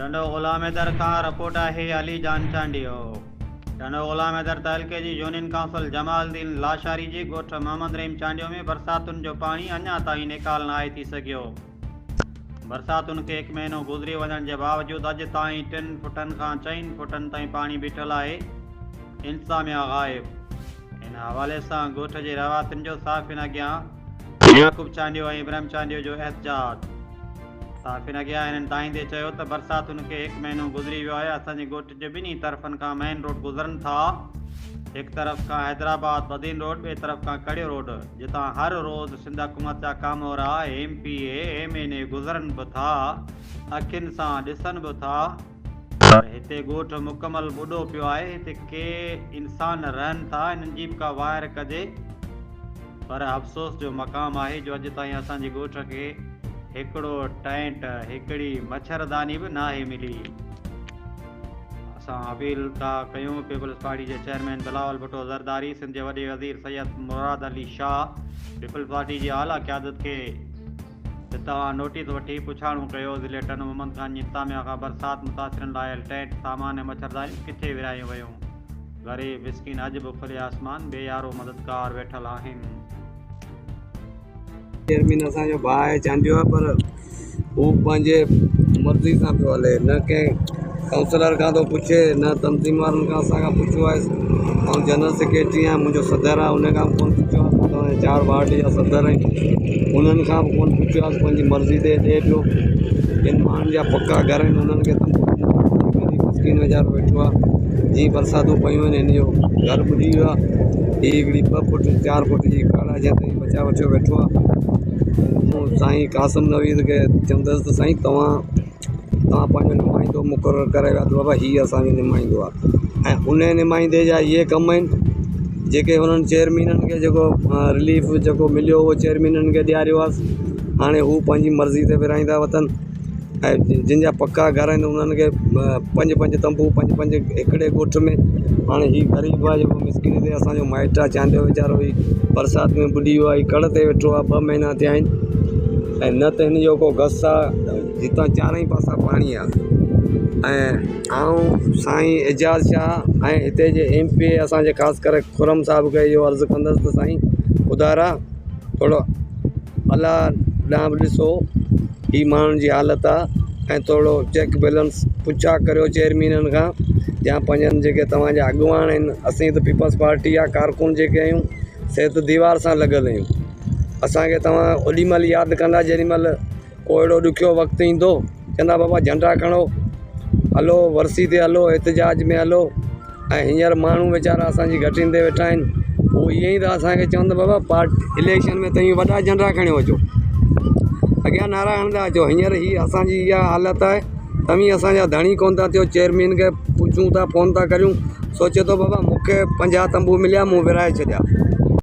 ٽنڊو غلام حيدر کان رپورٽ آهي علي جان چانڊيو. ٽنڊو غلام حيدر تعلقي جي يونين ڪائونسل جمال الدين لاشاري جي ڳوٺ محمد رحيم چانڊيو ۾ برساتن جو پاڻي اڃا تائين نيڪال ناهي ٿي سگهيو. برساتن کي هڪ مهينو گذري وڃڻ جي باوجود اڄ تائين ٽن فٽن کان چئن فٽن تائين پاڻي بيٺل آهي، انتظاميا غائب. ان حوالي سان ڳوٺ جي رهواسين جو صحافين اڳيان يعقوب چانڊيو ۽ ابراهيم چانڊيو جو احتجاج. صحافين اڳيان هنن دانهيندي چيو ته برساتن کي هڪ مهينو گذري ويو آهي اسان جي ڳوٺ جي ٻنهي طرفن کان مين روڊ گذرن ٿا هڪ طرف کان حيدرآباد بدين روڊ ٻئي طرف کان ڪڙيو روڊ جتان هر روز سنڌ حڪومت جا ڪامورا M P A M N A گذرن به ٿا اکين سان ڏسن به ٿا پر هتي ڳوٺ مڪمل ٻڏو پيو آهي هتي ڪي انسان رهن ٿا انهن جي به ڪا واهر ڪجي. پر افسوس جو مقام آهي جو اڄ تائين اسان جي ڳوٺ کي هڪڙو ٽينٽ، هڪڙي مڇرداني به ناهي ملي. اسان اپيل ٿا ڪيون پيپلز پارٽي جي چيئرمين بلاول ڀٽو زرداري، سنڌ جي وڏي وزير سيد مراد علي شاهه، پيپلز پارٽي جي اعليٰ قيادت کي ته توهان نوٽيس وٺي پڇاڻو ڪيو ضلعي ٽنڊو محمد خان جي انتظاميا کان برسات متاثرن لاء آيل ٽينٽ، سامان ۽ مڇردانيون ڪٿي ورهايون ويون؟ غريب مسڪين اڄ به کلي آسمان بي يارو مددگار ويٺل آهن. چيئرمين اسان جو ڀاء آهي چانڊيو آهي پر هو پنهنجي مرضي سان پيو هلي نه ڪنهن ڪائونسلر کان ٿو پڇي نه تنظيم وارن کان اسان کان پڇيو آهي آئون جنرل سيڪريٽري آهيان منهنجو صدر آهي ان کان به ڪونه پڇيو آهي اسان چار وارڊ جا صدر آهيون انهن کان به ڪونه پڇيو آهي پنهنجي مرضي تي ڏئي پيو جن ماڻهن جا پڪا گهر آهن انهن کي غريب مسڪين ويچارو ويٺو آهي جيئن برساتون پيون آهن هن جو گهر ٻڏي ويو آهي هي هڪڙي ٻه فوٽ چار فوٽ جي کاڙ آهي جنهن تي بچا وٺيو ويٺو آهي مون سائين قاسم نويد کي چوندس ته سائين توهان توهان پنهنجو نمائندو مقرر ڪري ويا ته بابا هي اسانجو نمائندو آهي ۽ ان نمائندي جا اهي ڪم آهن جيڪي انهن چيئرمينن کي جيڪو رليف جيڪو مليو اهو چيئرمينن کي ڏياريو آهي هاڻي هو پنهنجي مرضي تي ورهائيندا وتن ۽ جن جا پڪا گهر آهن انهن کي پنج پنج تنبو پنج پنج هڪڙي ڳوٺ ۾ هاڻي هي غريب آهي جيڪو مسڪين هتي اسانجو مائٽ آهي چانڊيو ويچارو هي برسات ۾ ٻڏي ويو آهي ڪڙ تي ويٺو آهي ٻه مهينا ٿيا آهن ۽ نه ته هن جو ڪو گس آهي جتان چارئي پاسا پاڻي آهي ۽ آئون سائين اعجاز شاهه ۽ هتي جي ايم پي اي اسانجي خاص ڪري خرم صاحب کي اهو عرض ڪندس ته سائين خدارا ٿورو الله ڏانهن به ڏسو هي ماڻهن جي حالت آهي ۽ ٿورو چيڪ بيلنس پڇا ڪريو چيئرمينن کان يا پنهنجن جيڪي توهان جا اڳواڻ آهن اسين ته پيپلز پارٽي جا ڪارڪن جيڪي آهيون سي ته ديوار سان لڳل آهيون اسانکي توهان اوڏي مهل ياد ڪندا جيڏي مهل ڪو اهڙو ڏکيو وقت ايندو چوندا بابا جهنڊا کڻو هلو ورسي تي هلو احتجاج ۾ هلو ۽ هينئر ماڻهو ويچارا اسانجي گهٽين تي ويٺا آهن هو ائين ئي ٿا اسانکي چون ته بابا پارٽ اليڪشن ۾ توهين وڏا جهنڊا کڻيو اچو اڳيان نعرا هڻندا اچو هينئر هي اسانجي اها حالت آهي توهين اسانجا ڌڻي ڪونه ٿا ٿيو چيئرمين کي پڇون ٿا فون ٿا ڪريون سوچي ٿو بابا مونکي 50 تنبو مليا مون ورهائي ڇڏيا.